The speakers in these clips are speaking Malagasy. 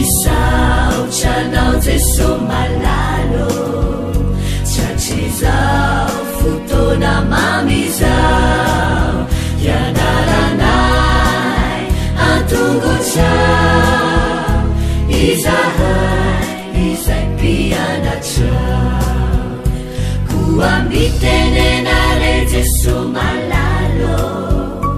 Misaotra anao Jeso malala ô, Tratry izao fotoana mamy izao, Hianaranay an-tongotrao, Izahay izay mpianatrao. Koa mitenena re Jeso malala ô,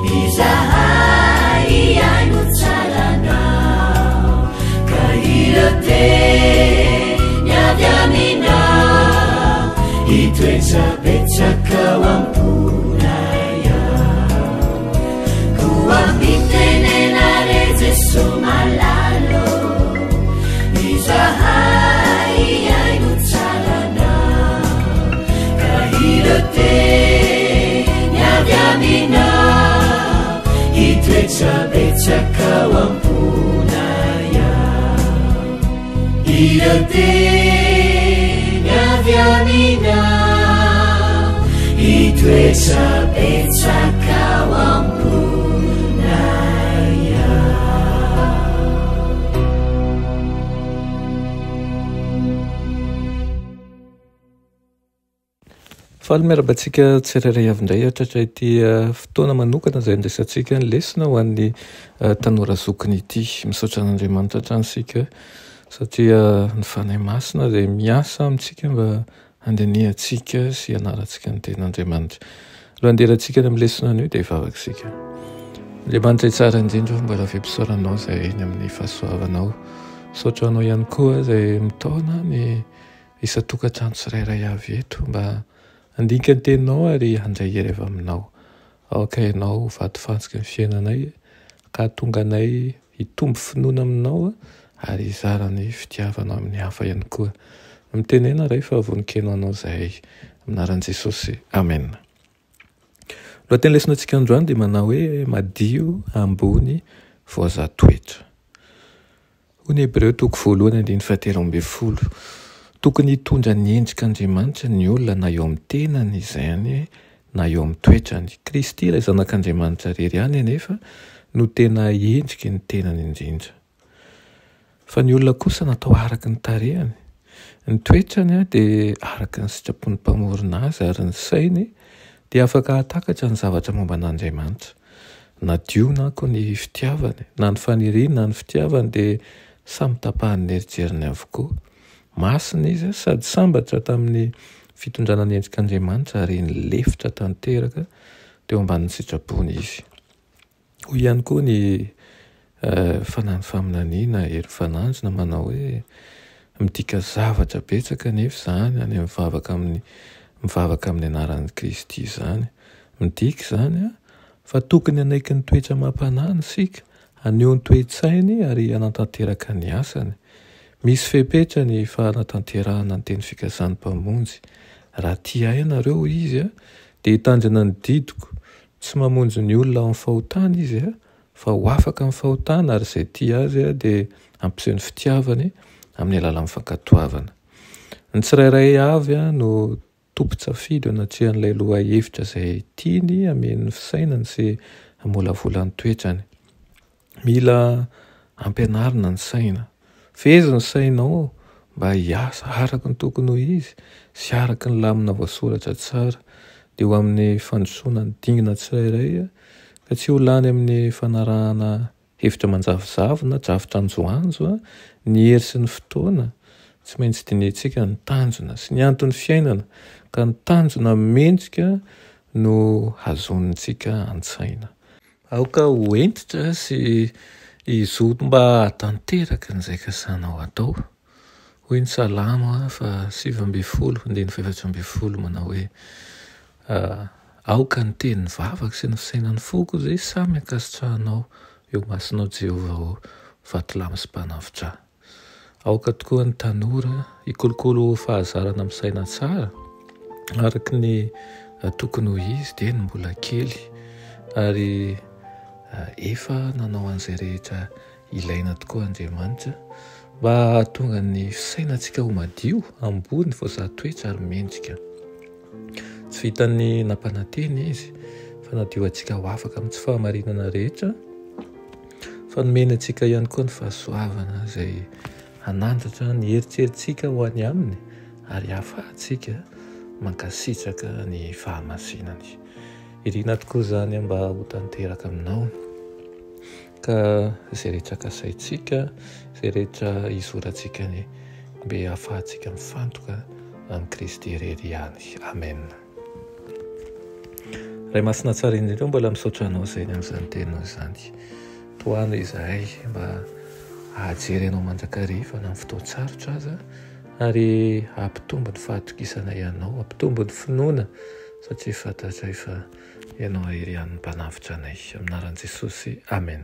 Izahay hihaino tsara anao, Ka ireo teny avy aminao, Hitoetra betsaka ao am-ponay ao. Koa mitenena re Jeso malala ô, Izahay hihaino tsara anao, Ka ireo teny avy aminao, Hitoetra betsaka ao am-ponay ao. Ireo teny avy aminao, Hitoetra betsaka ao am-ponay ao. Faly miarahaba antsika tsirairay avy indray hatratra ity fotoana manokana izay andraisantsika ny lesona ho an'ny tanora zokiny ity. Misaotra an'Andriamanitra hatrany isika satria ny Fanahy Masina izay miasa amintsika mba handinihantsika sy hianarantsika ny tenin'Andriamanitra. Aloha handehanantsika any amin'ny lesona anio dia hivavaka isika. Andriamanitra tsara indrindra, mbola velom-pisaorana Anao izay ny amin'ny fahasoavanao. Misaotra Anao ihany koa izay mitaona ny isan-tokantrano tsirairay avy eto mba handinika ny teninao ary handray hery avy aminao. Aoka ianao ho vatofantsiky ny fiainanay ka hahatonga anay hitombo finoana aminao ary hizara ny fitiavanao amin'ny hafa ihany koa. Mitenena Ray fa vonon-keno anao izahay. Amin'ny anaran'i Jesosy. Amena. Lohateny lesona antsika androany dia manao hoe madio ambony voazaha toetra. Hoy ny Hebreo toko voalohany andininy fahatelo ambin'ny folo, Tokony hitondra ny endrik'Andriamanitra ny olona na eo amin'ny tenany izany na eo amin'ny toetrany. Kristy ilay Zanak'Andriamanitra irery ihany anefa no tena endriky ny tenany indrindra. Fa ny olona kosa natao araka ny tarehiny. Ny toetrany dia araka ny sitrapon'ny Mpamorona azy ary ny sainy dia afaka hahatakatra ny zavatra momba an'Andriamanitra. Nadio manko ny fitiavany, na ny faniriany na ny fitiavany dia samy tapahan'ny eritreriny avokoa. Masina izy sady sambatra tamin'ny fitondrana ny endrik'Andriamanitra ary nilefitra tanteraka teo ambanin'ny sitrapony izy. Hoy ihany koa ny fanahin'ny faminaniana Hery Mifanandrina manao hoe, Midika zavatra betsaka anefa izany any amin'ny vavaka amin'ny mivavaka amin'ny anaran'i Kristy izany. Midika izany fa tokony hanaiky ny toetra amam-panahiny isika, haneho ny toe-tsainy ary hanatanteraka ny asany. Misy fepetra ny fanatanterahana ny teny fikasan'ny Mpamonjy. Raha tia ahy ianareo, hoy Izy, dia hitandrina ny didiko. Tsy mamonjy ny olona ao amin'ny fahotana Izy, fa ho afaka amin'ny fahotana ary izay tia Azy dia hampiseho ny fitiavany amin'ny alalan'ny fankatoavana. Ny tsirairay avy no tompon-tsafidy eo anatrehan'ilay lohahevitra izay tiany hameno ny fisainany sy hamolavola ny toetrany. Mila ampianarina ny saina. Fehezo ny sainao mba hiasa araka ny tokony ho izy sy araka ny lamina voasoratra tsara, dia ho amin'ny fandrosoana ny dingana tsirairay ka tsy ho lany amin'ny fanarahana hevitra manjavozavo na drafitra anjoanjo ny hery sy ny fotoana. Tsy maintsy dinihintsika ny tanjona sy ny anton'ny fiainana, ka ny tanjona mendrika no hazonintsika an-tsaina. Aoka ho hentitra sy hizoto mba hahatanteraka an'izay kasanao hatao. Hoy ny Salamo faha 19 andininy faha 14 manao hoe, Aoka ny tenin'ny vavako sy ny fisainan'ny foko izay samy ankasitrahanao eo imasonao Jehovah ô, vatolampy sy mpanavotra ahy. Aoka tokoa ny tanora hikolokolo fahazarana misaina tsara araka ny tokony ho izy dieny mbola kely ary efa nanao an'izay rehetra ilaina tokoa Andriamanitra mba hahatonga ny fisainantsika ho madio, ambony, voazaha toetra ary mendrika. Tsy vitan'ny nampanantena izy fa nadio antsika ho afaka amin'ny tsy fahamarinana rehetra. fa nomeny antsika ihany koa ny fahasoavana izay hanandratra ny eritreritsika ho any Aminy ary hahafahantsika mankasitraka ny fahamasinany. Irina tokoa izany mba ho tanteraka aminao ka izay rehetra kasaintsika, izay rehetra izorantsika anie mbe hahafahantsika mifantoka amin'i Kristy irery ihany. Amen. Ray Masina tsara indrindra mbola misaotra anao izay ny amin'izany teninao izany. Tohano izahay mba hahajery anao mandrakariva na amin'ny fotoan-tsarotra aza ary hampitombo ny fahatokisanay anao, hampitombo ny finoana satria fantatray fa ianao irery ihany no mpanavotra anay. Amin'ny anaran'i Jesosy, Amen.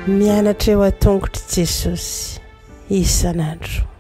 Mianatra eo an-tongotr'i Jesosy isan'andro.